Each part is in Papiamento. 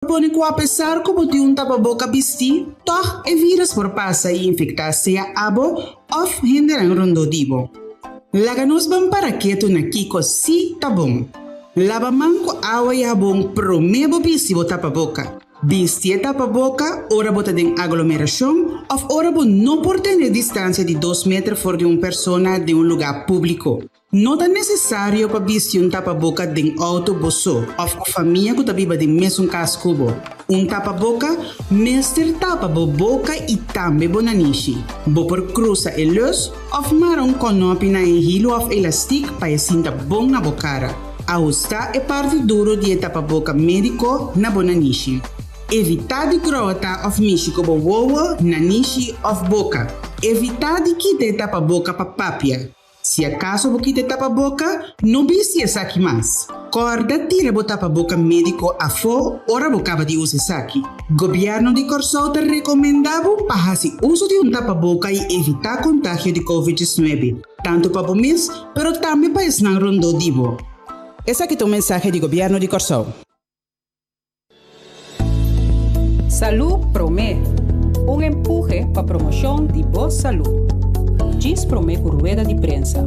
Pone ku apesar ku bo tin un tapaboka bistí, tòg e vírus por pasa i infektá sea abo òf hendenan rondó di bo. Laga nos ban para ketu na kiko sí ta bon. Laba man ku awa i habon promé bo bisti bo tapaboka. Bisti e tapaboka ora bo ta den aglomerashon òf ora bo no por tene distansia di dos meter for di un persona den un lugá públiko. No ta nesesario pa bisti un tapaboka den outo bo so òf ku famia ku ta biba den mesun kas ku bo. Un tapaboka mester tapa bo boka i tambe bo nanishi. Bo por krusa e lus òf mara un kònòpi na e hilu òf elastik pa e sinta bon na bo kara. Ahustá e parti duru di e tapaboka médiko na bo nanishi. Evitá di grota òf mishi ku bo wowo, nanishi òf boka. Evitá di kita e tapaboka pa papia. Si akaso bo kita e tapaboka, no bisti esaki mas. Kòrda tira bo tapaboka médiko afó ora bo kaba di usa esaki. Gobièrnu di Kòrsou ta rekomendá bo pa hasi uso di un tapaboka i evitá kontagio di Covid 19, tantu pa bo mes, pero tambe pa esnan rondó di bo. Esaki ta un mensahe di Gobièrnu di Kòrsou. Salú Promé, un empuhe pa promoshon di bo salú. Djis promé ku rueda di prensa.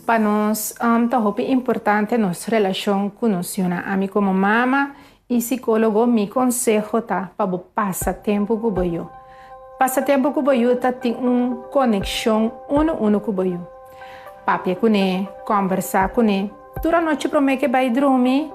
Pa nos ta hopi importante nos relashon ku nos yunan. Ami komo mama i sikólogo mi konseho ta pa bo pasa tempu ku bo yu. Pasa tempu ku bo yu ta tin un konekshon unu unu ku bo yu. Papia kuné, kòmbersá kuné. Tur anochi promé ke bai drumi,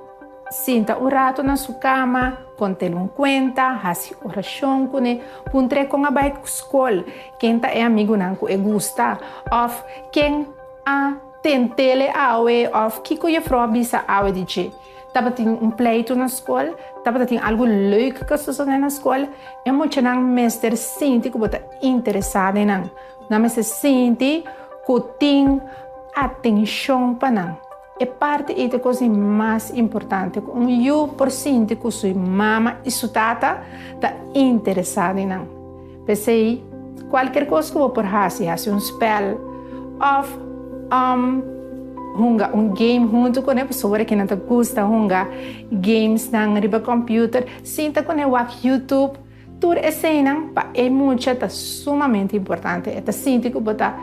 sinta un ratu na su kama, kont'el un kuenta, hasi orashon kuné, puntr'é kon a bai skol, ken ta e amigunan ku e gusta, òf ken a tent'el e awe, òf kiko jefrou a bisa awe di dje. Tabatin un pleitu na skol, tabata tin algu leuk ku a sosodé na skol. E muchanan mester sinti ku bo ta interesá den nan. Nan mester sinti ku tin atenshon pa nan. E parti ei ta e kos di mas importante, ku un yu por sinti ku su mama i su tata ta interesá den nan. P'esei, kualker kos ku bo por hasi, hasi un spèl òf hunga un game huntu kuné, pasobra kinan ta gusta hunga gamesnan riba kòmpiuter, sinta kuné wak YouTube. Tur eseinan pa e mucha ta sumamente importante. E ta sinti ku bo ta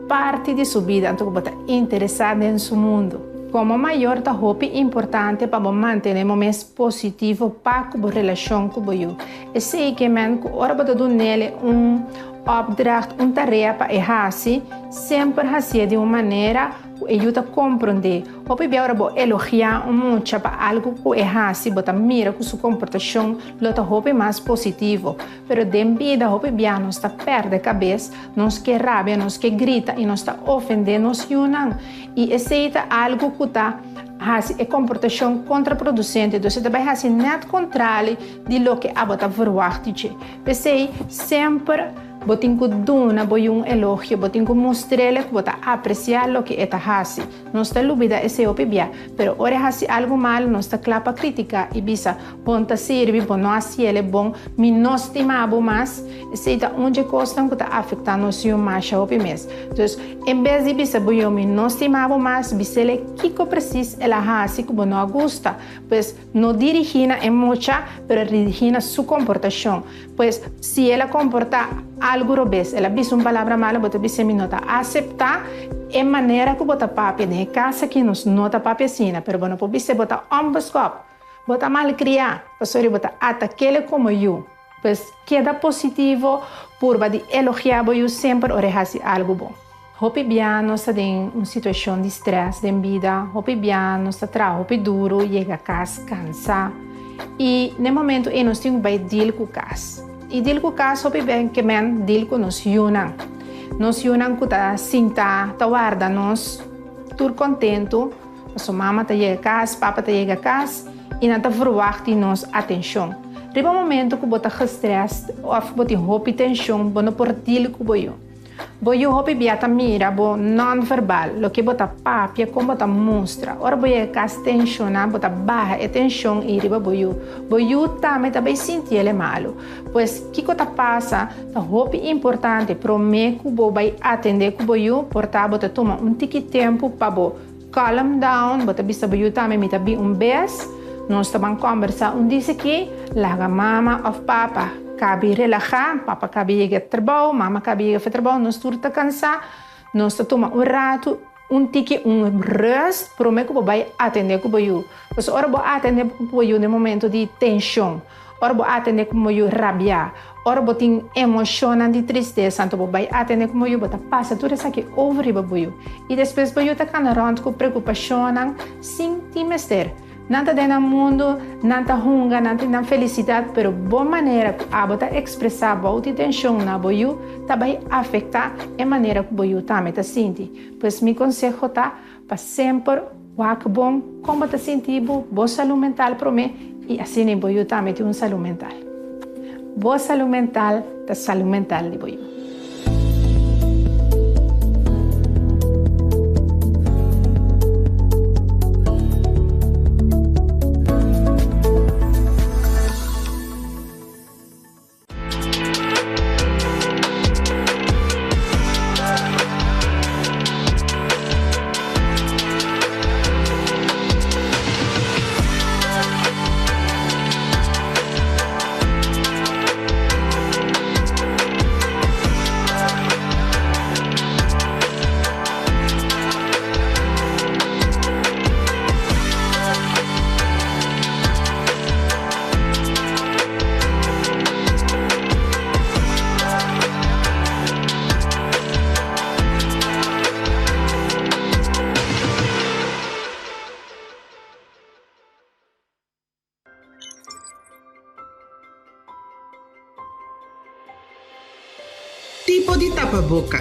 parti di su bida, anto ku bo ta interesá den su mundu. Komo mayor ta hopi importante pa bo mantené bo mes positivo pa ku bo relashon ku bo yu. Esei ke men ku ora bo ta dun'el un opdracht, un tarea pa e hasi, semper hasié di un manera ku e yu ta komprondé. Hopi bia ora bo elogiá un mucha pa algu ku e hasi, bo ta mira ku su komportashon lo ta hopi mas positivo. Pero den bida hopi bia nos ta pèrdè kabes, nos ke rabia, nos ke grita i nos ta ofendé nos yunan. I esei ta algu ku ta hasi e komportashon kontraprodusente. Dus e ta bai hasi nèt kontrali di loke abo ta verwagt di dje. P'esei, semper bo tin ku duna bo yu un elogio, bo tin ku mustr'el ku bo ta apresiá loke e ta hasi. Nos ta lubidá esei hopi bia, pero ora e hasi algu malu nos ta kla pa kritiká i bisa, Bon ta sirbi, bo no hasiel e bon, mi no stima bo mas. Esei ta un dje kosnan ku ta afektá nos yu masha hopi mes. Dus, en bes di bisa bo yu mi no stima bo mas, bis'el e kiko presis el a hasi ku bo no a gusta. Pues, no dirigí na e mucha, pero dirigí na su komportashon. Pues, si el a komportá algu robes, el a bisa un palabra malu, bo ta bis'é mi no ta aseptá e manera ku bo ta papia. Den e kas aki nos no ta papia asina, pero bo no por bis'é bo ta ònbeskòp, bo ta malkriá, pasobra bo ta atak'é komo yu. Pues, keda positivo, purba di elogiá bo yu semper ora e hasi algu bon. Hopi bia nos ta den un situashon di strès den bida, hopi bia nos ta traha hopi duru, yega kas kansá i n'e momentu ei nos tin ku bai dil ku kas. I dil ku kas hopi bia ke men dil ku nos yunan. Nos yunan ku ta sinta ta warda nos tur kontentu pasobra mama ta yega kas, papa ta yega kas i nan ta verwagt di nos atenshon. Riba momentu ku bo ta gestrès òf bo tin hopi tenshon bo no por dil ku bo yu. Bo yu hopi bia ta mira bo non-verbal, loke bo ta papia, kon bo ta mustra. Ora bo yega kas tenshoná, bo ta baha e tenshon ei riba bo yu. Bo yu tambe ta bai sinti el e malu. Pues, kiko ta pasa? Ta hopi importante promé ku bo bai atendé ku bo yu, por ta bo ta tuma un tiki tempu pa bo. Calm down, bo ta bisa bo yu tambe mi ta bin un bes, nos ta ban kòmbersá un dis aki, laga mama òf papa kabi relahá, papa kabi yega trabou, mama kabi yega for trabou, nos tur ta kansá, nos ta tuma un ratu, un tiki un rùst promé ku bo bai atendé ku bo yu. Pasobra ora bo atendé ku bo yu den momento di tenshon, Ora bo atende ku bo yu rabiá, ora bo tin emoshonnan di tristesa, anto bo bai atende ku bo yu, bo ta pasa tur esaki over riba bo yu. I despues bo yu ta kana rònt ku preokupashonnan sin tin mester. Nan ta den nan mundu, nan ta hunga, nan tin nan felisidat, pero bo manera ku abo ta ekspresá bou di tenshon na bo yu ta bai afektá e manera ku bo yu tambe ta sinti. Pues mi konseho ta Pa semper wak bon kon bo ta sinti bo, bo salú mental promé i asina bo yu tambe tin un salú mental. Bo salú mental ta salú mental di bo yu. Tipo di tapaboka.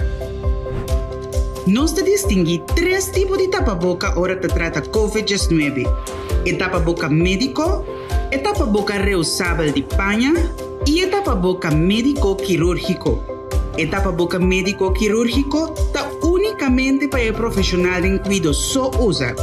Nos ta distinguí tres tipo di tapaboka ora ta trata Covid 19, e tapaboka médiko, e tapaboka reusabel di paña i e tapaboka médiko kirúrgiko. E tapaboka médiko kirúrgiko ta únikamente pa e profeshonal den kuido so usa.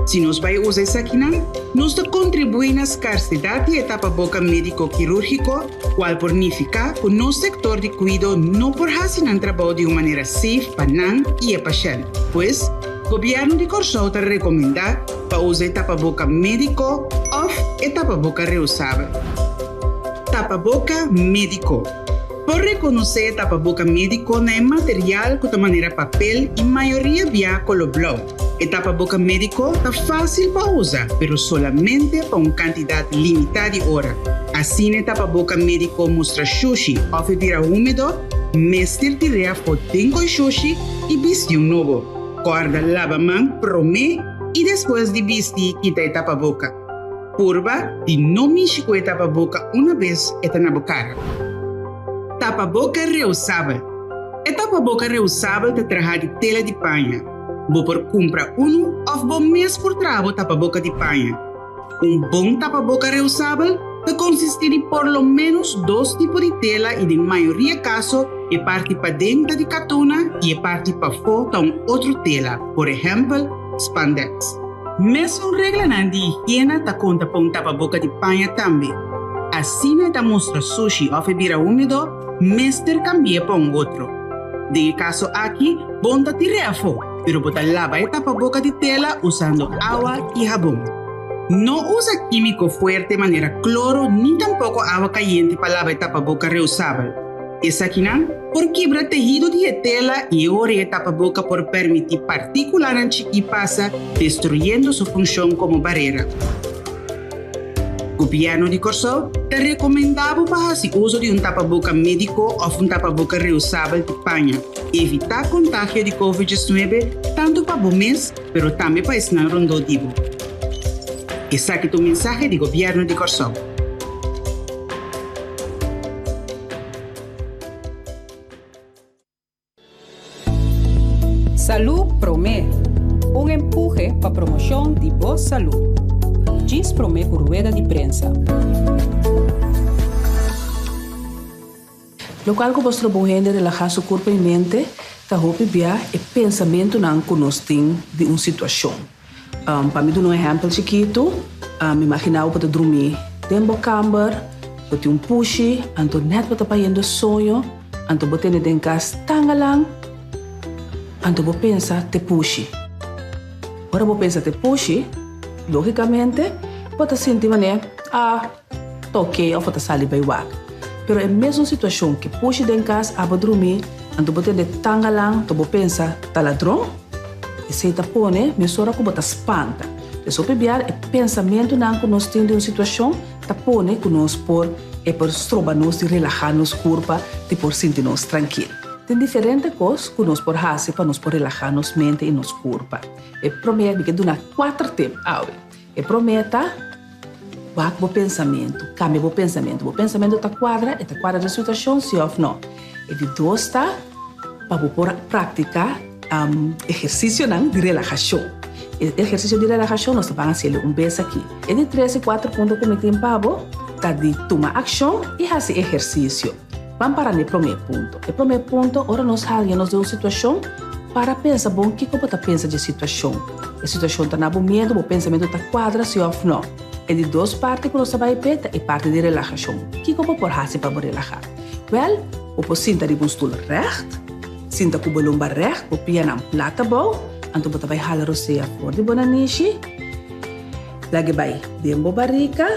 Si nos bai usa esakinan, nos ta kontribuí na skarsedat di e tapaboka médiko kirúrgiko, kual por nifiká ku nos sektor di kuido no por hasi nan trabou di un manera safe pa nan i e pashènt. Pues, Gobièrnu di Kòrsou ta rekomendá pa usa e tapaboka médiko òf e tapaboka reusabel. Tapaboka médiko. Por rekonosé e tapaboka médiko na e material ku ta manera papel i mayoria bia kolo blou. E tapaboka médiko ta fásil pa usa, pero solamente pa un kantidat limitá di ora. Asina e tapaboka médiko mustra shushi òf e bira húmedo, mester tir'é afó den koi shushi i bisti un nobo. Kòrda laba man promé i despues di bisti kita e tapaboka. Purba di no mishi ku e tapaboka una bes e ta na bo kara. Tapaboka reusabel. E tapaboka reusabel ta traha di tela di paña. Bo por kumpra unu òf bo mes por traha bo tapaboka di paña. Un bon tapaboka reusabel ta konsistí di por lo ménos dos tipo di tela i den mayoria kaso e parti paden ta di katuna i e parti pafó ta un otro tela, por ehèmpel, spandex. Mesun reglanan di higiena ta konta pa un tapaboka di paña tambe. Asina e ta mustra sushi òf e bira húmedo, mester kambi'é pa un otro. Den e kaso aki, bo no ta tir'é afó, pero bo ta laba e tapaboka di tela usando awa i habon. No usa kímiko fuerte manera kloro ni tampoko awa kayente pa laba e tapaboka reusabel. Esakinan por kibra tehido di e tela i e ora e tapaboka por permití partíkulanan chikí pasa, destruyendo su funshon komo barera. Gobièrnu di Kòrsou ta rekomendá bo pa hasi uso di un tapaboka médiko òf un tapaboka reusabel di paña. Evitá kontagio di Covid 19 tantu pa bo mes pero tambe pa esnan rondó di bo. Esaki ta un mensahe di Gobièrnu di Kòrsou. Salú Promé, un empuhe pa promoshon di bo salú. Djis promé ku rueda di prensa. Lokual ku bo stroba un hende relahá su kurpa i mente ta hopi bia e pensamentunan ku nos tin di un situashon. Pa mi duna un ehèmpel chikitu, mi imaginá bo ta drumí den bo kamber, bo tin un pushi, anto nèt bo ta payendo soño, anto bo tene den kas tangalan, anto bo pensa te pushi. Ora bo pensa te pushi, lógikamente bo ta sinti manera, ah, ta oké òf bo ta sali bai wak. Pero e mesun situashon ku pushi den kas abo drumí, anto bo tende tangalan, anto bo pensa ta ladron. Esei ta pone mesora ku bo ta spanta. Des hopi biaha e pensamentunan ku nos tin di un situashon ta pone ku nos por e por stroba nos di relahá nos kurpa, di por sinti nos trankil. Tin diferente kos ku nos por hasi pa nos por relahá nos mente i nos kurpa. E promé, mi ke duna kuater tip awe. E promé ta, wak bo pensamentu, kambia bo pensamentu. Bo pensamentu ta kuadra, e ta kuadra den situashon, si òf nò. E di dos ta, pa bo por praktiká ehersisionan di relahashon. E ehersisio di relahashon nos ta ban hasiel un bes aki. E di tres i kuater punto ku mi tin pa bo ta di tuma akshon i hasi ehersisio. Ban para na e promé punto. E promé punto, ora nos haña nos den un situashon, para pensa bon kiko bo ta pensa dje situashon. E situashon ta na bo miedu, bo pensamentu ta kuadra si òf nò. E di dos parti ku nos ta bai p'e ta e parti di relahashon. Kiko bo por hasi pa bo relahá? Wèl, bo por sinta riba un stul règt, sinta ku bo lomba règt, bo pianan plat abou, anto bo ta bai hala rosea for di bo nanishi, lag'e bai den bo barika,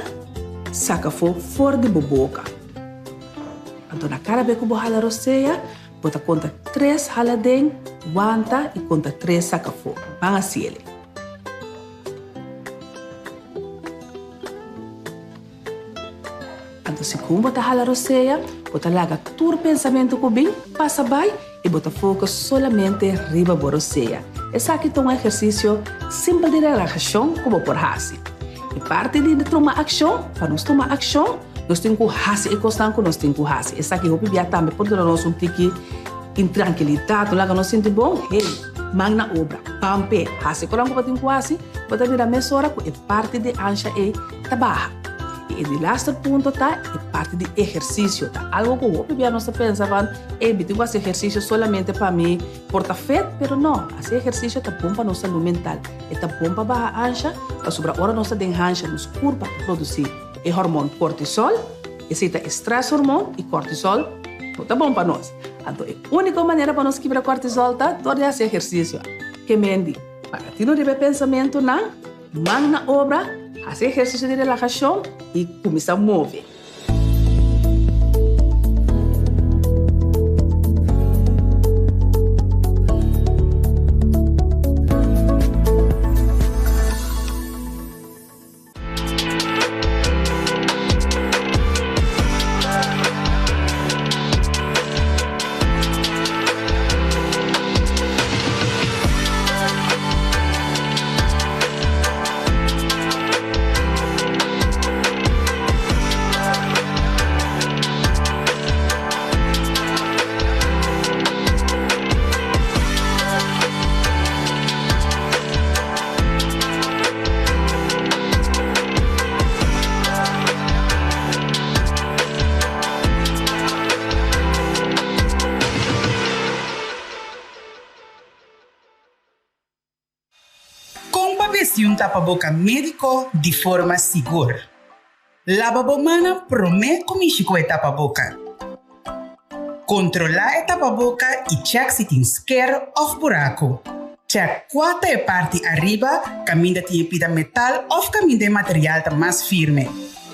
saka afó for di bo boka. Anto na kada be ku bo hala rosea, bo ta konta tres hala den, wanta i konta tres saka afó. Ban hasiel. Anto segun bo ta hala rosea, bo ta laga tur pensamentu ku bin pasa bai i bo ta focus solamente riba bo rosea. Esaki ta un ehersisio simpel di relahashon ku bo por hasi. E parti di tuma akshon, pa nos tuma akshon, nos tin ku hasi e kosnan ku nos tin ku hasi. Esaki hopi bia tambe por duna nos un tiki intrankilidat, no laga nos sinti bon. Hey, man na obra, ban p'e, hasi e kosnan ku bo tin ku hasi, bo ta mira mesora ku e parti di ansha ei ta baha. I e di laster punto ta e parti di ehersisio. Ta algo ku hopi bia nos ta pensa van, ey, mi tin ku hasi ehersisio solamente pa mi por ta fit, pero no, hasi ehersisio ta bon pa nos salú mental. E ta bon pa baha ansha, pasobra ora nos ta den hansha nos kurpa ta produsí e hormon kortisol, esei ta e stress hormon i kortisol no ta bon pa nos. Anto e úniko manera pa nos kibra kortisol ta dor di hasi ehersisio. Ke mendi, paga tino riba e pensamentunan, man na obra, hasi ehersisio di relahashon i kuminsá move. Kon pa bisti un tapaboka médiko di forma sigur? Laba bo mannan promé ku mishi ku e tapaboka. Kontrolá e tapaboka i chèk si tin sker òf buraku. Chèk kua ta e parti ariba kaminda tin e pida metal òf kaminda e material ta mas firme.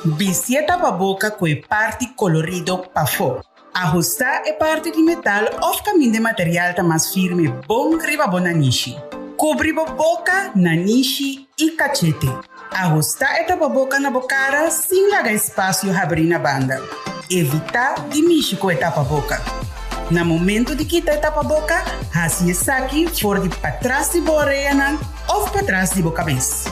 Bisti e tapaboka ku e parti kolorido pafó. Ahustá e parti di metal òf kaminda e material ta mas firme bon riba bo nanishi. Kubri bo boka, nanishi i kachete. Ahustá e tapaboka na bo kara sin laga espasio habrí na banda. Evitá di mishi ku e tapaboka. Na momentu di kita e tapaboka, hasi esaki for di patras di bo oreanan òf patras di bo kabes.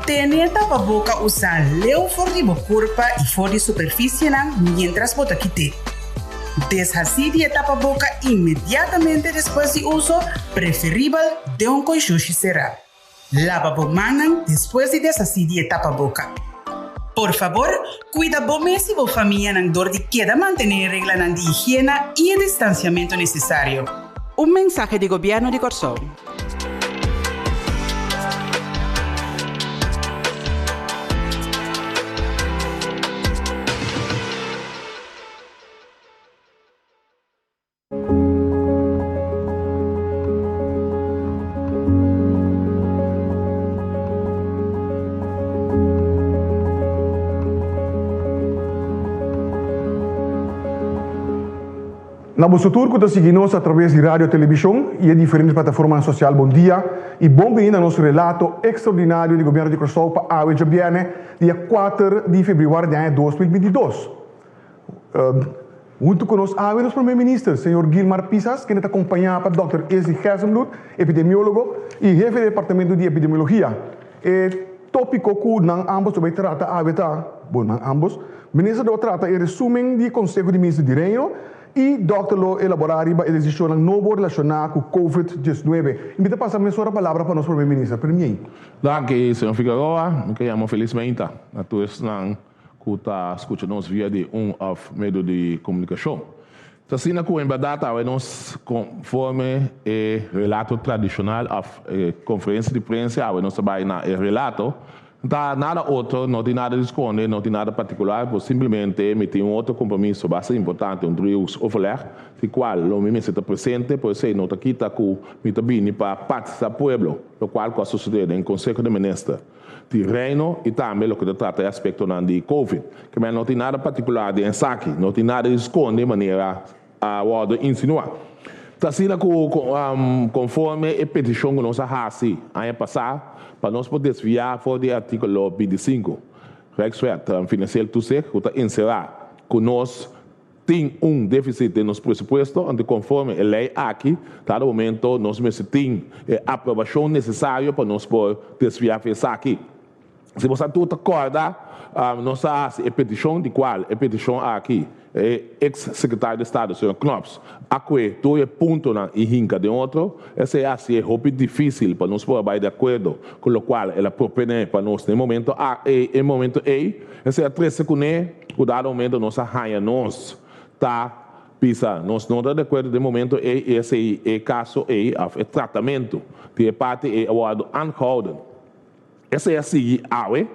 Tene e tapaboka usá leu for di bo kurpa i for di superfisienan miéntras bo ta kit'é. Deshasí di e tapaboka inmediatamente despues di uso, preferibel den un konshushi será. Laba bo mannan despues di deshasí di e tapaboka. Por fabor, kuida bo mes i bo famianan dor di keda mantené e reglanan di higiena i e distansiamentu nesesario. Un mensahe di Gobièrnu di Kòrsou. Na boso tur ku ta sigui nos atraves di radio, televishon i e diferente plataformanan sosial bon dia i bon bini na nos relato ekstraordinario di Gobièrnu di Kòrsou pa awe djabièrnè dia kuater di febrüari di aña 2022. Huntu ku nos awe nos Prome Minister señor Gilmar Pisas kende ta kompañá pa dòkter Esli Gerstenbluth, epidemiólogo i hefe di departamento di epidemiologia. E tópiko ku nan ámbos lo bai trata awe ta, bon nan ámbos, Minister lo trata e resumen di Konseho di Minister di Reino i dòkter lo elaborá riba e desishonnan nobo relashoná ku Covid 19. I mi ta pasa mesora palabra pa nos Prome Minister. Premier. Danki, señor Figueroa. Mi ke yama felis meinta na tur esnan ku ta skucha nos via di un òf medio di komunikashon. Ta asina ku en bèrdat awe nos konforme e relato tradishonal òf e konferensia di prensa awe nos ta bai na e relato. No ta nada otro, no tin nada di skonde, no tin nada partikular, pero simplemente mi tin un otro kompromiso basta importante, un driehoeksoverleg, di kual lo mi mester ta presente, por esei no ta kita ku mi ta bini pa partisipá pueblo, lokual ku a sosodé den Konseho di Minister. Di Reino i tambe loke ta trata e aspektonan di Covid. Kemey no tin nada partikular den esaki, no tin nada di skonde manera a wòrdu insinuá. Ta asina ku konforme e petishon ku nos a hasi aña pasá pa nos por desviá for di e artíkulo 25 Rijkswet Financieel Toezicht ku ta enserá ku nos Tin un deficit den nos presupuesto, anto conforme e ley aki, cada momento nos mester tin e aprobacion necesario pa nos por desvia for esaki. Si boso tur ta corda, nos a haci e peticion, di cual e peticion aki e ex secretario di estado, señor Knops, a cue tur e puntonan y hinca den otro. Esey a haci e hopi dificil pa nos por a bay di acuerdo cu locual el a propone pa nos na e momento e momento ey. Esey a trece cune. Ku dado momento nos a haña nos ta bisa nos no ta di akuerdo den momento ei i esei e kaso ei òf e tratamentu di e parti ei a wòrdu aangehouden. Esei a sigui awe.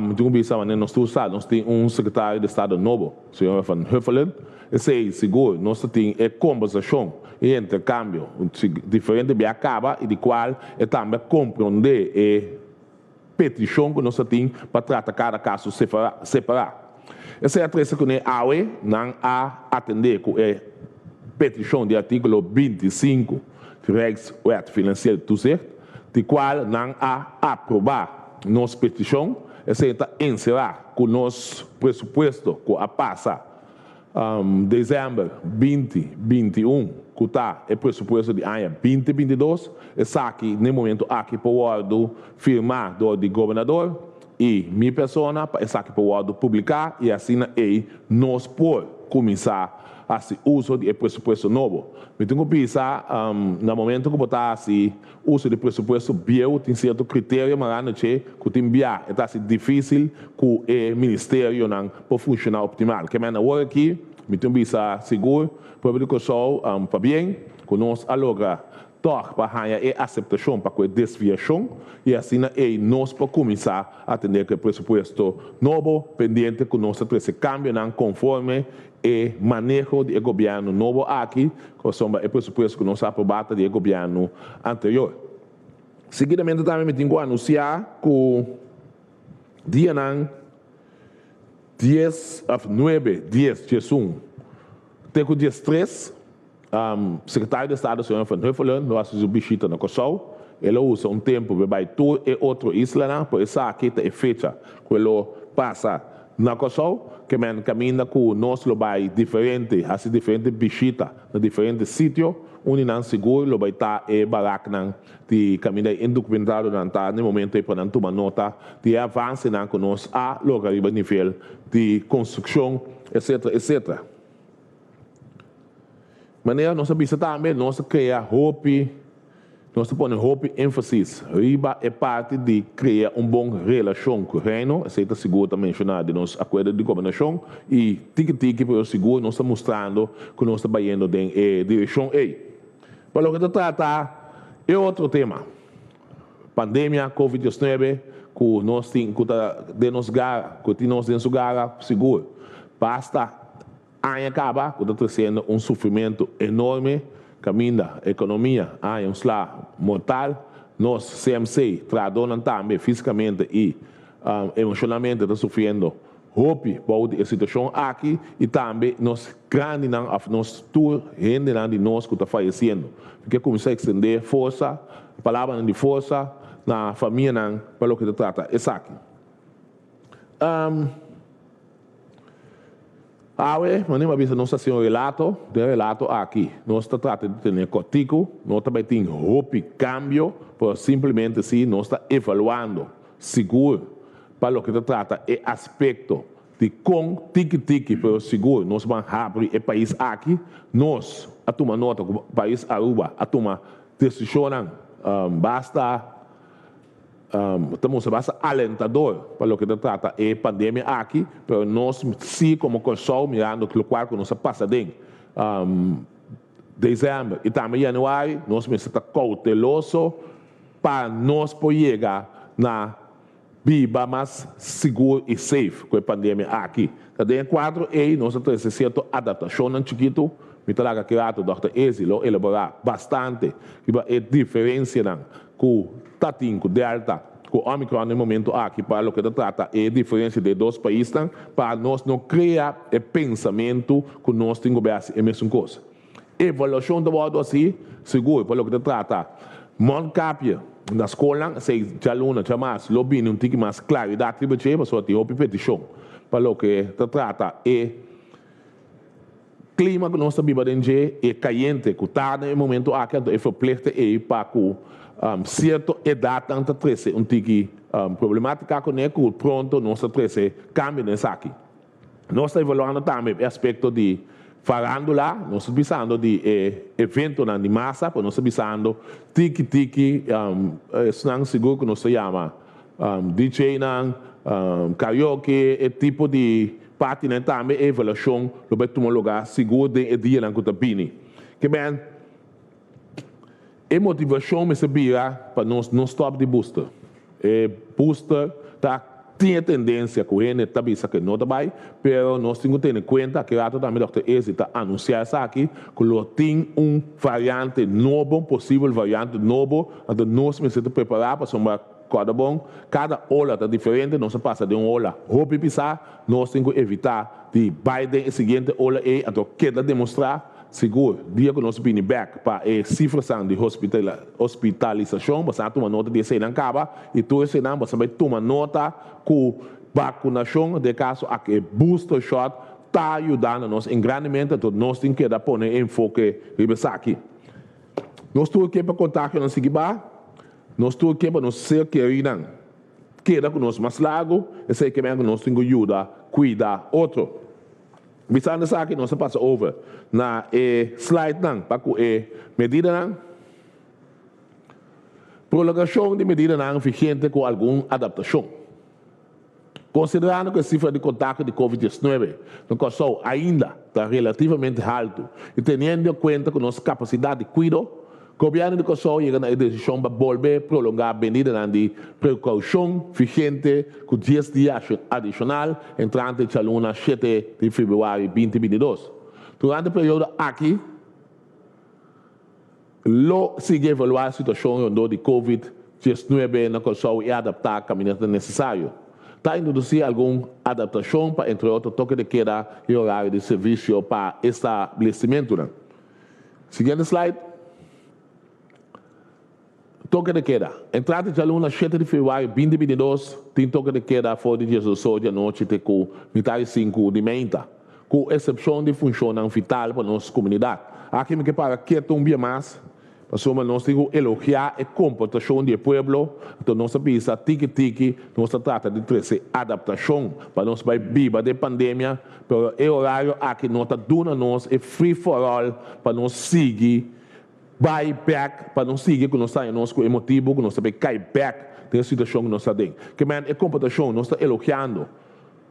Mi tin ku bisa manera nos tur sa nos tin un sekretario di estado nobo, señor Van Huffelen. Esei sigur nos ta tin e kombersashon i interkambio diferente bia kaba i di kual e tambe a komprondé e petishon ku nos ta tin pa trata kada kaso separá. Esei a trese kuné awe nan a atendé ku e petishon di artíkulo 25 di Rijkswet Financieel Toezicht, di kual nan a aprobá nos petishon. Esei ta enserá ku nos presupuesto ku a pasa Desèmber 2021 ku ta e presupuesto di aña 2022, esaki n'e momento aki por wòrdu firmá dor di gobernador i mi persona pa esaki por wòrdu publiká i asina ei nos por kuminsá hasi uso di e presupuesto nobo. Mi tin ku bisa na momento ku bo ta hasi Uso di presupuesto bieu tin sierto kriterio mará na dje ku tin bia e ta hasi difísil ku e ministerionan por funshoná optimal. Ke mèn awor aki mi tin bisa sigur pueblo di Kòrsou pabien ku nos a logra tòg pa haña e aseptashon pa ku e desviashon i asina ei nos por kuminsá atendé ku e presupuesto nobo pendiente ku nos ta trese kambionan konforme E maneho di e gobièrnu nobo aki pasobra e presupuesto ku nos a aprobá ta di e gobièrnu anterior. Seguidamente tambe mi tin ku anunsiá ku dianan 10 òf 9, 10, 11 te ku 13 Sekretario di Estado señor Van Huffelen lo hasi su bishita na Kòrsou. E lo usa un tempu pa e bai tur e otro islanan, por esaki ta e fecha ku e lo pasa na Kòrsou. Ke men kaminda ku nos lo bai diferente, hasi diferente bishita na diferente sitio. Un di nan sigur lo bai ta e baraknan di kaminda e indokumentadonan ta na e momento ei pa nan tuma nota di e avansenan ku nos a logra riba nivel di konstrukshon, etcetera, etcetera. Manera nos a bisa tambe, nos ta krea hopi, nos ta pone hopi énfasis riba e parti di krea un bon relashon ku Reino, esei ta sigur ta menshoná den nos akuerdo di gobernashon i tiki tiki pero sigur nos ta mustrando ku nos ta bayendo den e direkshon ei. Pa loke ta trata e otro tema, pandemia covid 19 ku nos tin ku ta den nos gara, ku tin nos den su gara sigur basta. Aña kaba ku ta tresiendo un sufrimentu enorme kaminda ekonomia haña un sla mortal. Nos CMC trahadónan tambe físikamente i emoshonalmente ta sufriendo. hopi bou di e situashon aki i tambe nos grandinan òf nos tur hendenan di nos ku ta fayesiendo. Mi ke kuminsá ekstendé forsa, palabranan di forsa na famianan pa loke ta trata esaki. Awe, manera mi a bisa nos ta hasi un relato, den e relato aki nos ta trata di tene kòrtiku, no ta bai tin hopi kambio, pero simplemente si nos ta evaluando sigur pa loke ta trata e aspekto di kon tiki tiki pero sigur nos ban habri e pais aki, nos a tuma nota ku pais Aruba a tuma desishonnan basta ta mustra basta alentador pa loke ta trata e pandemia aki, pero nos si komo Kòrsou mirando lokual ku nos a pasa den desèmber i tambe yanüari nos mester ta kouteloso pa nos por yega na biba mas sigur i safe ku e pandemia aki. Ta den e kuadro ei nos a trese sierto adaptashonnan chikitu. Mi ta laga ki rato dòkter Ezi lo elaborá bastante riba e diferensianan ku ta tin ku Delta ku Omicron na e momento aki pa loke ta trata e diferensia den e dos paisnan pa nos no krea e pensamentu ku nos tin ku bai hasi e mesun kos. Evaluashon ta wòrdu hasi sigur pa loke ta trata mondkapje na skolnan. Esei djaluna djamas lo bini un tiki mas klaridat riba dje pasobra tin hopi petishon pa loke ta trata e klima ku nos ta biba den dje i e kayente ku ta den e momentu aki. Anto e verplichte ei pa ku sierto edatnan ta trese un tiki problematika kuné ku pronto nos ta trese kambio den esaki. Nos ta evaluando tambe e aspekto di farándula, nos ta bisando di e eventonan di masa, pero nos ta bisando tiki tiki esnan sigur ku nos ta yama DJ-nan, karaoke, e tipo di partynan tambe e evaluashon lo bai tuma lugá sigur den e dianan ku ta bini. Ke men e motivashon mester bira pa nos no stòp di booster. E booster ta tin e tendensia ku hende ta bisa ku e no ta bai, pero nos tin ku tene kuenta, aki rato tambe dòkter Ezi ta anunsiá esaki, ku lo tin un variante nobo, un posibel variante nobo, anto nos mester ta prepará pasobra kòrda bon, kada ola ta diferente, nos a pasa den un ola hopi pisá, nos tin ku evitá di bai den e siguiente ola ei, anto keda demostrá. Sigur, dia ku nos bini bèk pa e sifrasan di hospitalisashon, boso a tuma nota di eseinan kaba, i tur eseinan boso a bai tuma nota ku bakunashon, den e kaso aki e booster shot, ta yudando nos en grandemente, anto nos tin keda pone e enfoke riba esaki. Nos tur ke pa kontagionan sigui baha, nos tur ke pa nos ser kerinan keda ku nos mas largu, esei ke men ku nos tin ku yuda kuida otro. Bisando esaki nos a pasa over na e slidenan pa ku e medidanan. Prolongashon di medidanan vigente ku algun adaptashon. Konsiderando ku e sifra di kontakto di covid 19 na Kòrsou ainda ta relativamente haltu i teniendo kuenta ku nos kapasidat di kuido, Gobièrnu di Kòrsou yega na e desishon pa bolbe prolongá medidanan di prekoushon vigente ku dies dia adishonal entrante djaluna shete di febrüari binti bintidos. Durante e periodo aki lo sigui evaluá e situashon rondó di covid 19 na Kòrsou i adaptá kaminda ta nesesario. Ta introdusí algun adaptashon pa entre otro toke de keda i orario di servisio pa establesimentunan. Siguiente slide. Toke de keda. Entrante djaluna shete di februari binti bintidos tin toke de keda for di diesdos di anochi te ku mitad di sinku di meinta, ku eksepshon di funshonnan vital pa nos komunidat. Aki mi ke para ketu un bia mas pasobra nos tin ku elogiá e komportashon di e pueblo, anto nos a bisa tiki tiki nos ta trata di trese adaptashon pa nos bai biba den pandemia. Pero e orario aki no ta duna nos e free for all pa nos sigui bai bek, pa nos sigui ku nos ta haña nos ku e motibu ku nos ta bay kai bek den e situashon ku nos ta den. Ke men e komportashon nos ta elogiando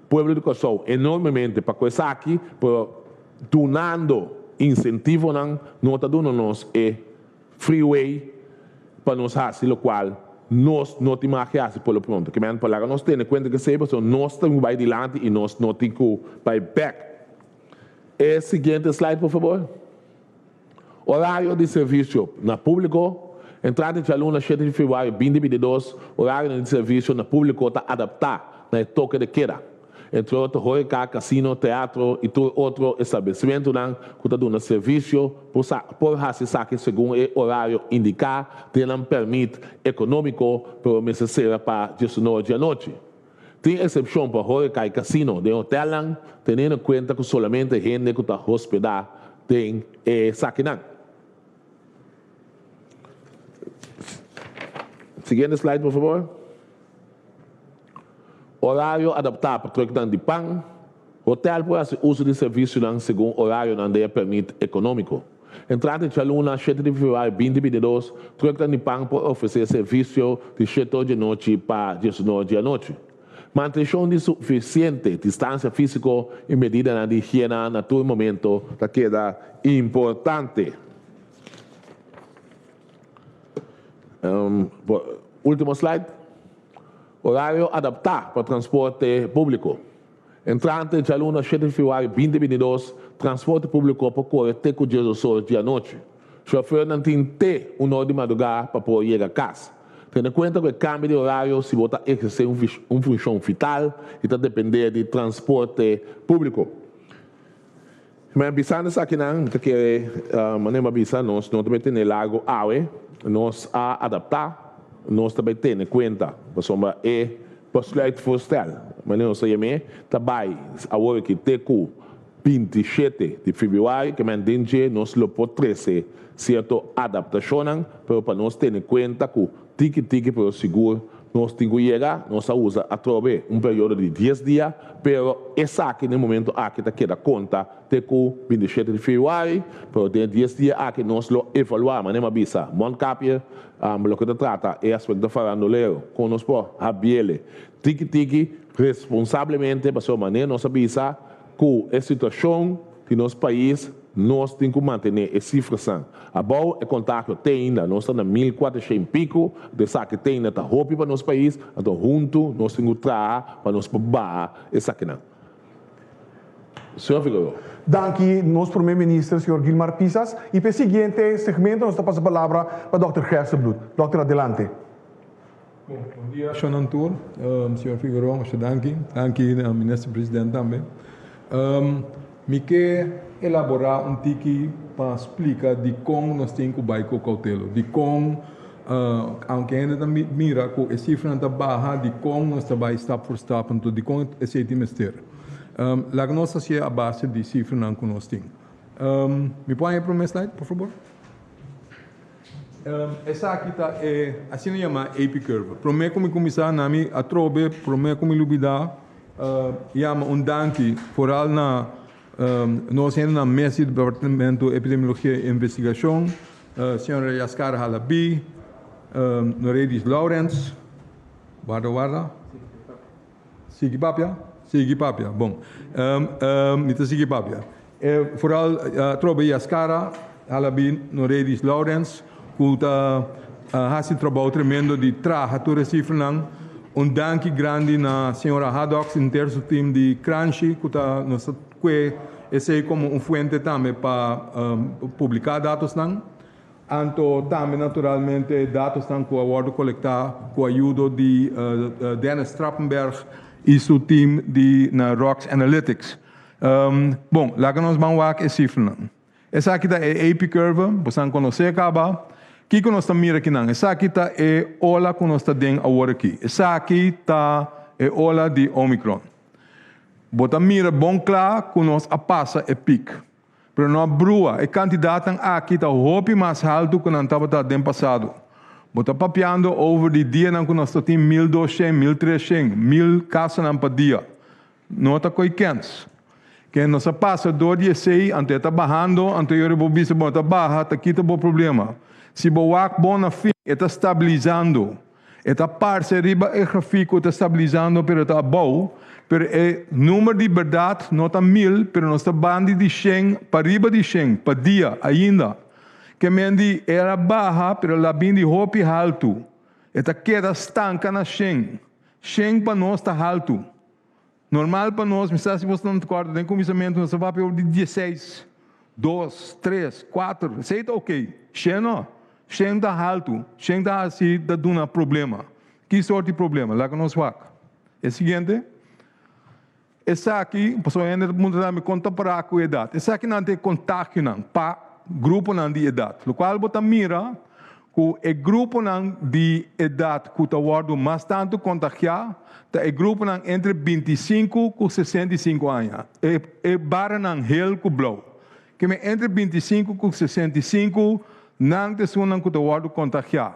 pueblo di Kòrsou enormemente pa ku esaki, pero dunando insentivonan no ta duna nos e freeway pa nos hasi lokual nos no tin mag hasi por lo pronto. Ke men por laga nos tene kuenta ku esei pasobra nos tin ku bai dilanti i nos no tin ku bai bek. E siguiente slide por fabor. Orario di servisio na públiko. Entrante djaluna shete di februario binti 22 orarionan di servisio na públiko ta adaptá na e toke de keda. Entre otro horeca, casino, teatro y tur otro establecimentonan cu ta duna servicio por sa por haci esaki segun e orario indica den nan permit economico pero mester cera pa diesunor di anochi. Tin excepcion pa horeca y casino den hotelnan teniendo en cuenta cu solamente hende cu ta hospeda den esakinan. Siguiente slide por favor. Orario adaptá pa trucknan di pan. Hotel por hasi uso di servisionan segun orarionan den e permit ekonómiko. Entrante djaluna, shete di febrüari binti bintidos, trucknan di pan por ofresé servisio di shete or di anochi pa diesunor di anochi. Mantenshon di sufisiente distansia físiko i medidanan di higiena na tur momento ta keda importante. Último slide. Orario adaptá pa transporte públiko. Entrante djaluna shete di febrüari binti bintidos, transporte públiko por kore te ku diesdos or di anochi. Shòfernan tin te un or di madrugá pa por yega kas. Tene kuenta ku e kambio di orario si bo ta ehersé un funshon vital i ta dependé di transporte públiko. Mi a bisa esakinan, mi ta kere manera mi a bisa, nos no ta bay tene largo awe, nos a adapta, nos ta bay tene cuenta, pasobra e besluitvoorstel, manera nos ta yam'e, ta bay awor aki te cu 27 di februari, ke men den dje nos lo por trece cierto adaptacionnan, pero pa nos tene cuenta cu tiki tiki pero sigur Nos tin ku yega, nos a usa atrobe un periodo di dies dia, pero esaki na e momento aki ta keda konta te ku 27 di febrüari, pero den e dies dia aki nos lo evaluá, manera mi a bisa, Mondkapje, loke ta trata e aspekto farandolero, kon nos por habiele tiki tiki, responsablemente, pasobra manera nos a bisa ku e situashon di nos pais, Nos tin ku mantené e sifrasan abou, e kontagio te ainda nos ta na 1400 i piku, anto esaki te ainda ta hopi pa nos pais, anto huntu nos tin ku traha pa nos por baha esakinan. Señor Figueroa. Danki nos Prome Minister señor Gilmar Pisas y pa e siguiente segmento nos ta pasa palabra pa Dòkter Gerstenbluth. Dòkter adelante. Bon, bon dia shonnan tur, señor Figueroa masha danki, danki na Minister President tambe. Mi ke elabora un tiki pa splika dikon nos tin ku bai ku koutelo, dikon aunke hende ta mira ku e sifranan ta baha, dikon nos ta bai stap for stap, anto dikon esei tin mester. Laga nos hasié a base di sifranan ku nos tin. Mi por haña e prome slide por fabor? Esaki ta e asina yamá AP curve. Promé ku mi kuminsá na mi atrobe, promé ku mi lubidá, yama un danki foral na nos hendenan mes di Departamento Epidemiologia i Investigashon, señora Yaskara Halabi, Noredis Lourens, warda warda. Sigui papia? Sigui papia. Bon. Mi ta sigui papia. Vooral atrobe Yaskara, Halabi, Noredis, Lawrence, ku ta hasi trabou tremendo di traha tur e sifranan. Un danki grandi na señora Haddox i henter su team di Kranshi ku ta nos ta kue esei komo un fuente tambe pa publiká datosnan. Anto tambe naturalmente datosnan ku a wòrdu kolektá ku ayudo di Dennis Trappenberg i su team di na Rocks Analytics. Bon, laga nos ban wak e sifranan. Esaki ta e AP curve, bosan konosé kaba. Kiko nos ta mira akinan? Esaki ta e ola ku nos ta den awor aki. Esaki ta e ola di Omicron. Bo ta mira bon kla ku nos a pasa e pik. Pero no a brua, e kantidatnan aki ta hopi mas haltu ku nan tabata den pasado. Bo ta papiando over di dianan ku nos ta tin 1200, 1300, 1000 kasonan pa dia. No ta koi kens. Ken nos a pasa dor di esei, anto e ta bahando, anto yori bo bisa bo ta baha, ta kita bo problema. Si bo wak bon na fin, e ta stabilizando. E ta parse riba e grafik ku ta stabilizando pero ta abou, pero e numer di bèrdat no ta 1000 pero nos ta bandi di shen pariba di shen pa dia ainda. Ke men di el a baha pero el a bin di hopi haltu. E ta keda stanka na shen. Shen pa nos ta haltu. Normal pa nos, mi sa si boso ta kòrda den kuminsamentu nos ta papia over di dieseis, dos, tres, kuater, esei ta okey. Shen no, shen ta haltu, shen ta hasi ta duna problema. Ki sort di problema? Laga nos wak. E siguiente. Esaki, pasobra hende ta puntra tambe kon ta pará ku edat. Esakinan ta e kontagionan pa gruponan di edat, lokual bo ta mira ku e gruponan di edat ku ta wòrdu mas tantu kontagiá ta e gruponan entre 25 ku 65 aña, e e baranan hel ku blou. Keme entre 25 ku 65 nan ta esunnan ku ta wòrdu kontagiá.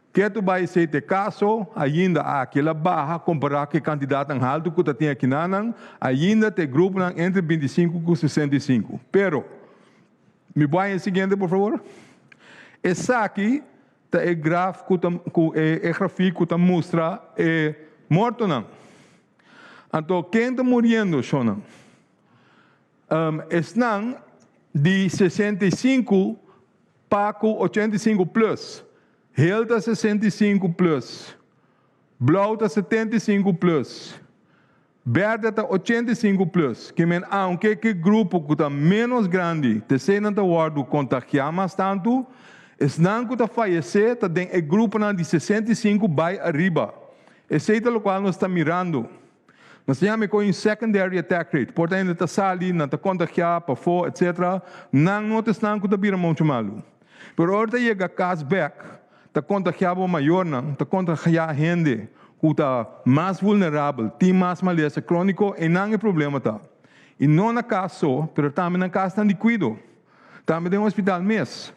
Ketu bai esei ta e kaso, ainda aki el a baha kompará ku e kantidatnan haltu ku ta tin akinanan, ainda ta e gruponan entre 25 ku 65. Pero, mi bo haña e siguiente por favor? Esaki ta e graf ku ta ku e e grafik ku ta mustra e mortonan. Anto ken ta muriendo, shonnan? Esnan di 65 pa ku 85 plus. Hel ta 65 plus. Blou ta 75 plus. Berde ta 85 plus. Ke men aunke ku e grupo ku ta ménos grandi t'eseinan ta wòrdu kontagiá mas tantu, esnan ku ta fayesé ta den e gruponan di 65 bai ariba. Esei ta lokual nos ta mirando. Nos ta yama e kos un secondary attack rate. Por ta hende ta sali, nan ta kontagiá pafó, etcetera. Nan no ta esnan ku ta bira muchu malu. Pero ora ta yega kas bèk, ta kontagiá bo mayornan, ta kontagiá hende ku ta mas vulnerabel, tin mas malesa króniko, einan e problema ta. I no na kas so, pero tambe na kasnan di kuido, tambe den hospital mes.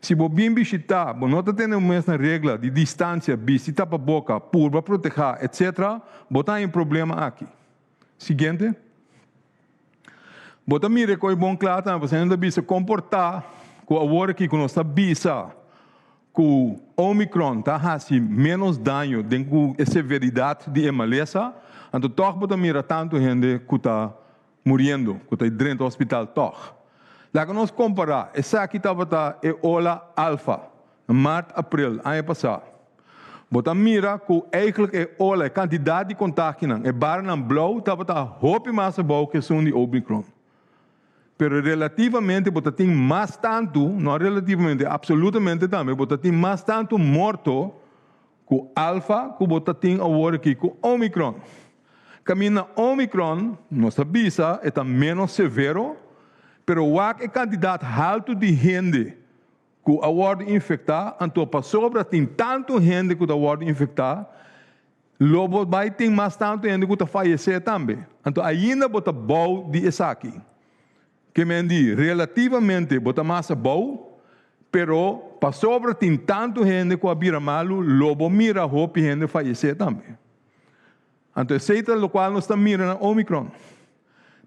Si bo bin bishitá, bo no ta tene bo mes na regla di distansia, bisti tapaboka, purba protehá, etc. Bo ta haña e problema aki. Siguiente. Bo ta mira e kos bon kla tambe, pasobra nan ta bisa komportá ku awor aki ku nos ta bisa ku Omicron ta hasi ménos daño den ku e severidat di e malesa, anto tòg bo ta mira tantu hende ku ta muriendo, ku ta drenta hospital tòg. Laga nos kompará, esaki tabata e ola alfa, na mart, aprel, aña pasá. Bo ta mira ku eigentlik e ola, e kantidat di kontagionan, e baranan blou tabata hopi mas abou ku esun di Omicron. Pero relativamente bo ta tin mas tantu, no relativamente, absolutamente tambe, bo ta tin mas tantu morto ku alfa ku bo ta tin awor aki ku Omicron. Kaminda Omicron, nos ta bisa, e ta ménos severo, pero wak e kantidat haltu di hende ku a wòrdu infektá, anto pasobra tin tantu hende ku ta wòrdu infektá, lo bo bai tin mas tantu hende ku ta fayesé tambe. Anto ainda bo ta bou di esaki. Ke men di, relativamente bo ta mas abou, pero pasobra tin tantu hende ku a bira malu, lo bo mira hopi hende fayesé tambe. Anto esei ta lokual nos ta mira na Omicron.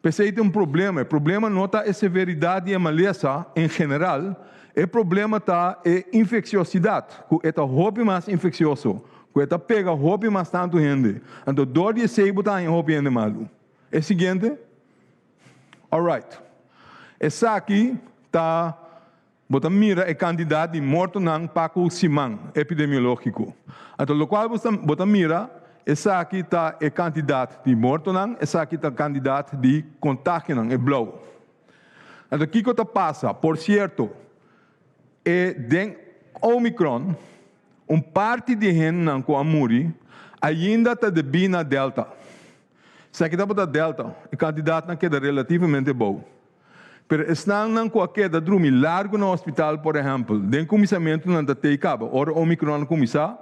P'esei tin un problema. E problema no ta e severidat di e malesa en general, e problema ta e infeksiosidad, ku e ta hopi mas infeksioso, ku e ta pega hopi mas tantu hende. Anto dor di esei bo ta haña hopi hende malu. E siguiente. Alright. Esaki ta, bo ta mira e kantidat di mortonan pa ku siman epidemiológiko. Anto lokual bo ta bo ta mira, esaki ta e kantidat di mortonan, esaki ta kantidat di kontagionan, e blou. Anto kiko ta pasa? Por sierto, e den Omicron, un parti di hendenan ku a muri ainda ta debí na Delta. Esaki tabata Delta, e kantidatnan keda relativamente bou. Pero esnannan ku a keda drumi largu na hospital, por ehèmpel, den kuminsamentu nan ta tei kaba. Ora Omicron a kuminsá,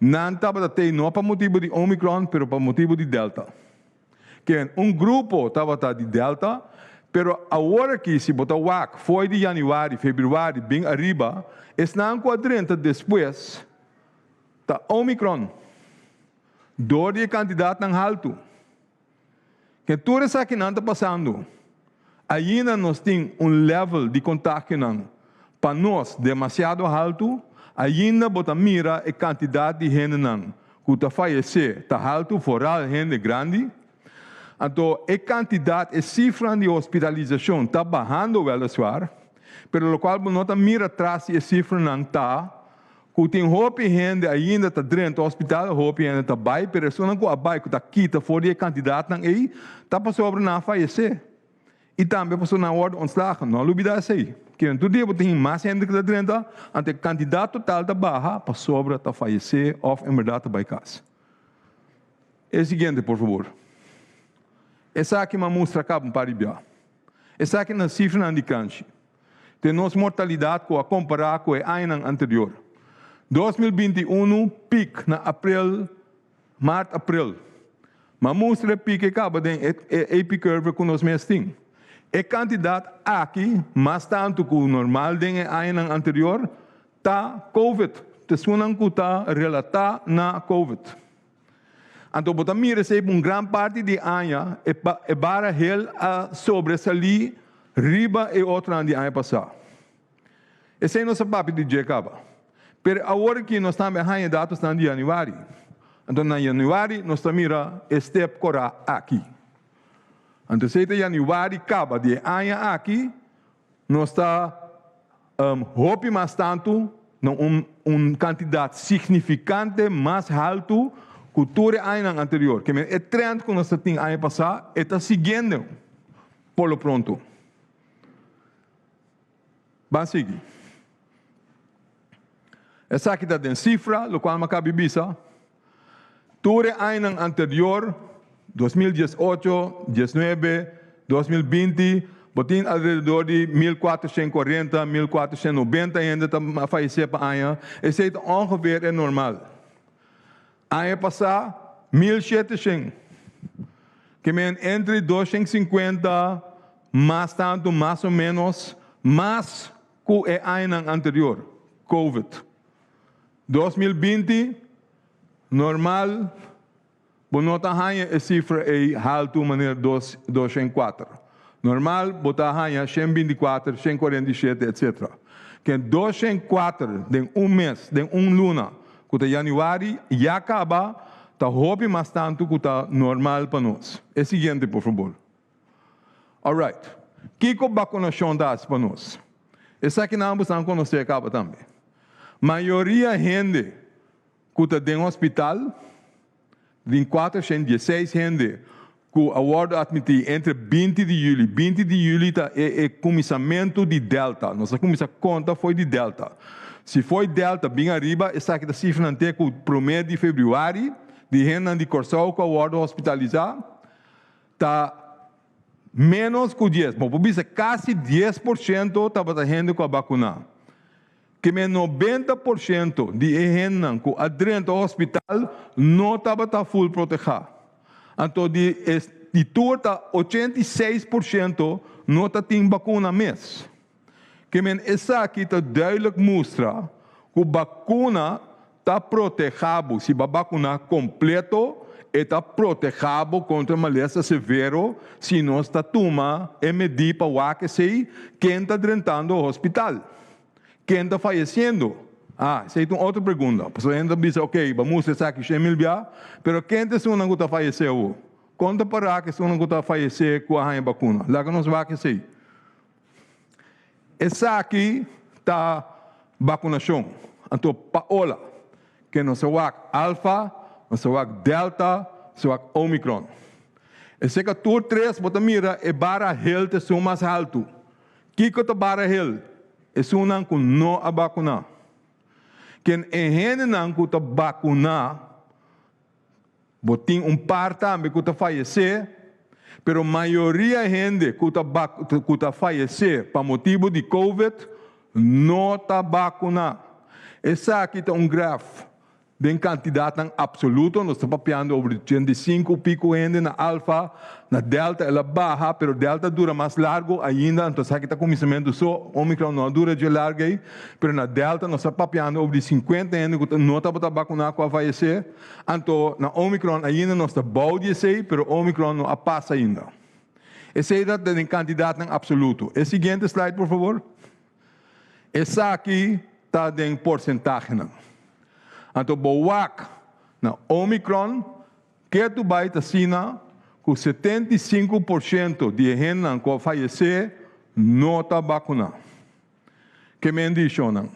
nan tabata tei no pa motibu di Omicron, pero pa motibu di Delta. Ken, un grupo tabata di Delta, pero awor aki si bo ta wak fo'i di yanüari, febrüari bin ariba, esnan ku a drenta despues ta Omicron. Dor di e kantidatnan haltu. Ke tur esakinan ta pasando, ainda nos tin un level di kontagionan pa nos demasiado haltu, ainda bo ta mira e kantidat di hendenan ku ta fayesé ta haltu, foral hende grandi. Anto e kantidat, e sifranan di hospitalisashon ta bahando wèleswar, pero lokual bo no ta mira tras di e sifranan ta Ku tin hopi hende ainda ta drenta hospital, hopi hende ta bai, pero esunnan ku a bai ku ta kita for di e kantidatnan ei ta pasobra nan a fayesé i tambe pasobra nan a wòrdu ontslagen. No lubidá esei. Kier tur dia bo tin mas hende ku ta drenta, anto e kantidat total ta baha pasobra ta fayesé òf en bèrdat ta bai kas. E siguiente por fabor. Esaki m'a mustra kaba un par di bia. Esaki nan sifranan di kranshi. Te nos mortalidat ku a kompará ku e añanan anterior. 2021 pik na aprel, mart aprel. M'a mustra e pik e kaba den e AP curve ku nos mes tin. E kantidat aki mas tantu ku normal den e añanan anterior ta covid, t'esunnan ku ta relatá na covid. Anto bo ta mira esei pa un gran parti di aña e bara hel a sobresalí riba e otronan di aña pasá. Esei nos a papia di dje kaba. Pero awor aki nos tambe a haña datosnan di yanüari. Anto na yanüari nos ta mira e step korá aki. Anto esei ta yanüari kaba di e aña aki nos ta hopi mas tantu na un un kantidat signifikante mas haltu ku tur e añanan anterior. Ke men e trend ku nos ta tin aña pasá e ta siguiendo por lo pronto. Ban sigui. Esaki ta den sifra, lokual mi a kabi bisa. Tur e añanan anterior, 2018, 19, 2020, bo tin alrededor di 1440, 1490 hende ta fayesé pa aña. Esei ta ongeveer e normal. Aña pasá, 1700. Ke men entre 250 mas tantu, mas o ménos, mas ku e añanan anterior, Covid. 2020, normal bo no ta haña e sifra ei haltu manera dos 204. Normal bo ta haña 124, 147, etcetera. Ken 204 den un mes, den un luna, ku ta yanüari, ya kaba ta hopi mas tantu ku ta normal pa nos. E siguiente por fabor. Alright. Kiko bakunashon ta hasi pa nos? Esakinan bo san konosé kaba tambe. Mayoria hende ku ta den hospital, tin 416 hende ku a wòrdu atmití entre 20 di yüli. 20 di yüli ta e e kuminsamentu di Delta. Nos a kuminsá konta fo'i di Delta. Si fo'i Delta bin ariba, esaki ta sifranan te ku promé di febrüari di hendenan di Kòrsou ku a wòrdu hospitalisá ta ménos ku dies, bo por bisa kasi 10% tabata hende ku a bakuná. Ke men 90% di e hendenan ku a drenta hospital no tabata ful protehá. Anto di e di tur ta 86% no ta tin bakuna mes. Ke men esaki ta duidelijk mustra ku bakuna ta protehá bo. Si bo a bakuná kompleto, e ta protehá bo kontra malesa severo si nos ta tuma e medí pa wak esei ken ta drentando hospital, ken ta fayesiendo. Ah, esei ta un otro pregunta. Pasobra hende ta bisa, ok, bo a mustra esaki 100,000 bia, pero ken ta esunnan ku ta fayesé awor? Kon ta pará ku esunnan ku ta fayesé ku a haña bakuna? Laga nos wak esei. Esaki ta bakunashon. Anto pa ola ke nos a wak alfa, nos a wak delta, nos a wak omicron. Esei ka tur tres bo ta mira e bara hel ta esun mas haltu. Kiko ta bara hel? Esunnan ku no a bakuná. Ken e hendenan ku ta bakuná Bo tin un par tambe ku ta fayesé, pero mayoria hende ku ta ku ta fayesé pa motibu di Covid no ta bakuná. Esaki ta un graf den kantidatnan apsoluto, nos ta papiando over di 85 piku hende na Alfa, na Delta el a baha, pero Delta dura mas largu ainda, anto esaki ta kuminsamentu so, Omicron no a dura dje largu ei, pero na Delta nos ta papiando over di 50 hende ku no tabata bakuná ku a fayesé. Anto na Omicron ainda nos ta bou di esei, pero Omicron no a pasa ainda. Esei ta den kantidatnan apsoluto. E siguiente slide por fabor. Esaki ta den porsentahenan. Anto bo wak na Omicron ketu bai ta asina ku 75% di e hendenan ku a fayesé no ta bakuná. Ke men di shonnan?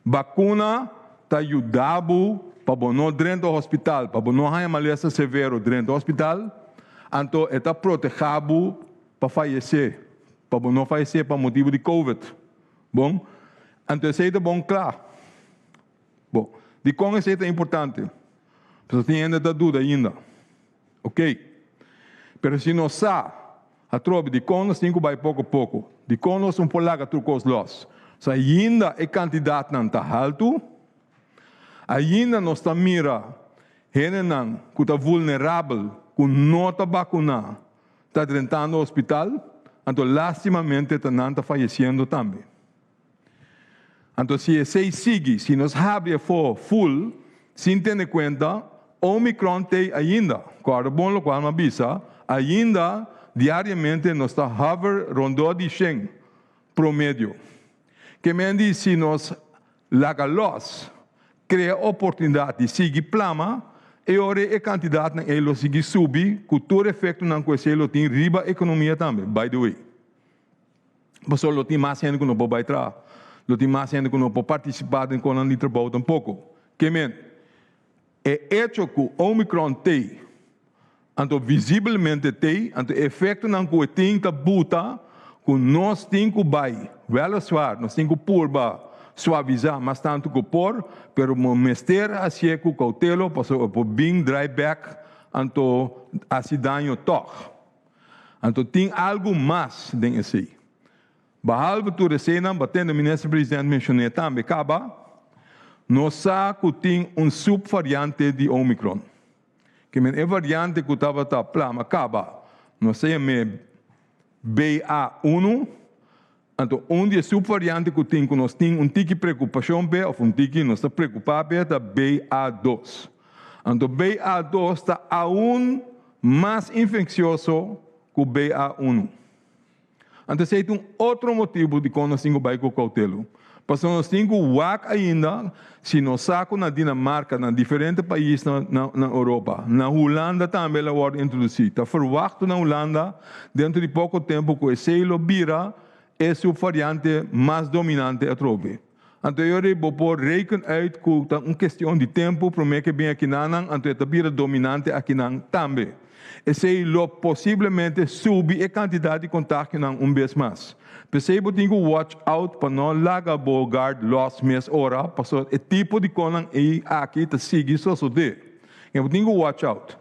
Bakuna ta yuda bo pa bo no drenta hospital, pa bo no haña malesa severo drenta hospital, anto e ta proteha bo pa fayesé, pa bo no fayesé pa motibu di covid. Bon, anto esei ta bon kla. Bon, dikon esei ta importante? Pasobra tin hende ta duda ainda. Ok. Pero si nos sa atrobe dikon nos tin ku bai poko poko, dikon nos no por laga tur kos lòs, so ainda e kantidatnan ta haltu, ainda nos ta mira hendenan ku ta vulnerabel ku no ta bakuná ta drentando hospital, anto lastimamente ta nan ta fayesiendo tambe. Anto si esei sigui, si nos habri afó full sin tene kuenta, Omicron t'ei ainda. Kòrda bon lokual mi a bisa, ainda diariamente nos ta hover rondó di shen promedio. Ke men di si nos laga lòs, krea oportunidat di sigui plama, e ora e kantidatnan ei lo sigui subi ku tur efektonan ku esei lo tin riba ekonomia tambe, by the way. Pasobra lo tin mas hende ku no por bai traha. Lo tin mas hende ku no por partisipá den konan di trabou tampoko. Ke men, e echo ku Omicron t'ei, anto visiblemente t'ei, anto e efektonan ku e tin ta buta ku nos tin ku bai wèleswaar, nos tin ku purba suavisá mas tantu ku por, pero bo mester hasié ku koutelo pasobra e por bin drai bèk anto hasi daño tòg. Anto tin algu mas den esei. Bahalve tur eseinan, batende Minister President menshoné tambe kaba, nos sa ku tin un subvariante di Omicron. Ke men e variante ku tabata plama kaba, nos ta yam'é BA1, anto un di e subvariante ku tin ku nos tin un tiki preokupashon p'e òf un tiki nos ta preokupá p'e ta BA2. Anto BA2 ta aun mas infeksioso ku BA1. Anto esei ta un otro motibu dikon nos tin ku bai ku koutelu. Pasobra nos tin ku wak ainda si nos sa ku na Dinamarka, na diferente pais na na Europa, na Hulanda tambe el a wòrdu introdusí. Ta ferwachtu na Hulanda dentro di poko tempu ku esei lo bira e subvariante mas dominante atrobe. Anto e ora ei bo por reken uit ku ta un kestion di tempu promé ke bin akinanan, anto e ta bira dominante akinan tambe. Esei lo posiblemente subi e kantidat di kontagionan un bes mas. P'esei bo tin ku watch out pa no laga bo guard lòs mes ora, pasobra e tipo di konan ei aki ta sigui sosodé. I bo tin ku watch out.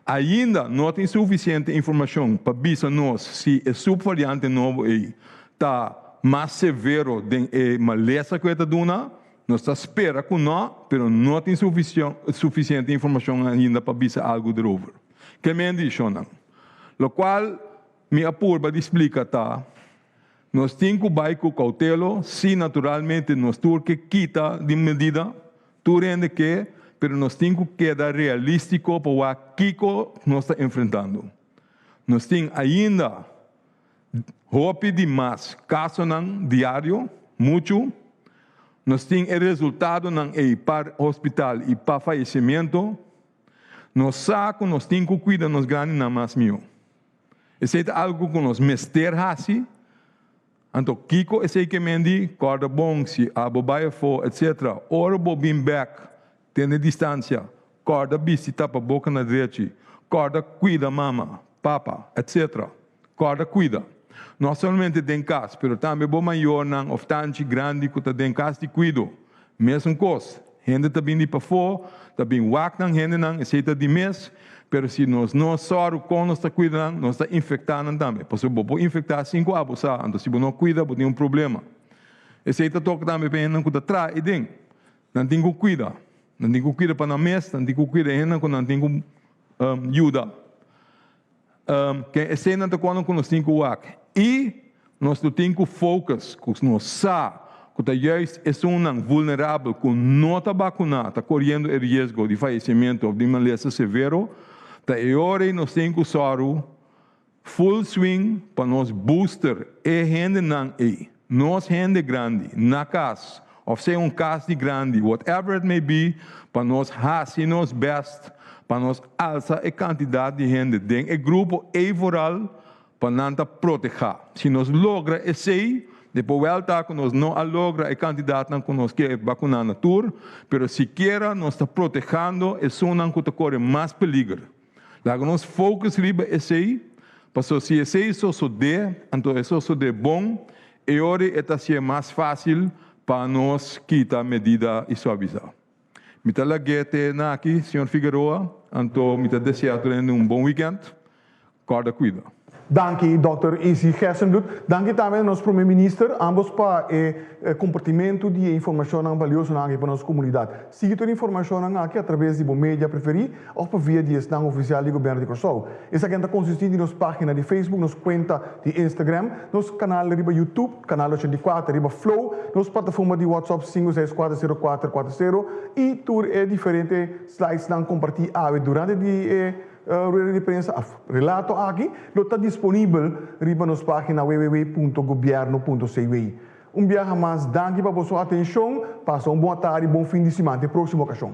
Ainda no tin sufisiente informashon pa bisa nos si e subvariante nobo ei ta mas severo den e malesa ku e ta duna? Nos ta spera ku no, pero no tin sufisiente informashon ainda pa bisa algu derover. Ke men di, shonnan? Lokual mi a purba di splika ta, nos tin ku bai ku koutelo, si naturalmente nos tur ke kita di medida, tur hende ke, pero nos tin ku keda realístiko pa wak kiko nos ta enfrentando. Nos tin ainda Hopi di mas kasonan diario, muchu. Nos tin e resultadonan ei pa hospital i pa fayesimentu. Nos sa ku nos tin ku kuida nos grandinan mas mihó. Esei ta algu ku nos mester hasi. Anto kiko esei ke men di? Kòrda bon si abo bai afó etsetera. Ora bo bin bèk Tene distancia, corda bisti tapa boca na drechi, corda cuida mama, papa, etc. Corda cuida. No solamente den cas, pero tambe bo mayornan of tanchi grandi cu ta den cas di cuido. Mesun cos, hende ta bin di pafó, ta bin wak nan hendenan, esey ta di mes, pero si nos no sòru con nos ta cuida nan, nos ta infecta nan tambe. Pasobra bo por infecta sin cu abo sa, anto si bo no cuida bo tin un problema. Esey ta toca tambe pa hendenan cu ta traha ey den. Nan tin ku kuida. Nan tin ku kuida pa nan mes, nan tin ku kuida e hendenan ku nan tin ku yuda. Ken eseinan ta kuando ku nos tin ku wak. I nos lo tin ku focus ku nos sa ku ta juist esunnan vulnerabel ku no ta bakuná ta koriendo e riesgo di fayesimentu òf di malesa severo. Ta e ora ei nos tin ku sòru full swing pa nos booster e hendenan ei, nos hende grandi, na kas of sea un kas di grandi, whatever it may be, pa nos hasi nos best pa nos alsa e kantidat di hende den e grupo ei vooral pa nan ta protehá. Si nos logra esei, depo wèl ta ku nos no a logra e kantidatnan ku nos ke bakuná na tur, pero sikiera nos ta protehando esunnan ku ta kore mas peliger. Laga nos focus riba esei, pasobra si esei sosodé, anto e sosodé bon, e ora e ta hacié mas fácil pa nos kita medida i suavisá. Mi ta lag'é te na aki, señor Figueroa, anto mi ta deseá tur hende un bon weekend. Kòrda kuida. Danki Dòkter Izzy Gerstenbluth. Danki tambe na nos Prome Minister, ambos pa e kompartimentu di e informashonnan baliosonan aki pa nos komunidat. Sigui tur e informashonnan aki atraves di bo media preferí òf pa via di esnan ofisial di Gobièrnu di Kòrsou. Esakinan ta konsistí di nos página di Facebook, nos kuenta di Instagram, nos kanal riba YouTube, Kanal 84 riba Flow, nos plataforma di WhatsApp 5640440 i tur e diferente slidesnan kompartí awe durante di e Rueda di prensa of relato aki lo ta disponibel riba nos pagina www.gobierno.cw. Un biaha mas danki pa boso atencion, pasa un bon atardi, bon fin di siman, te proximo ocasion.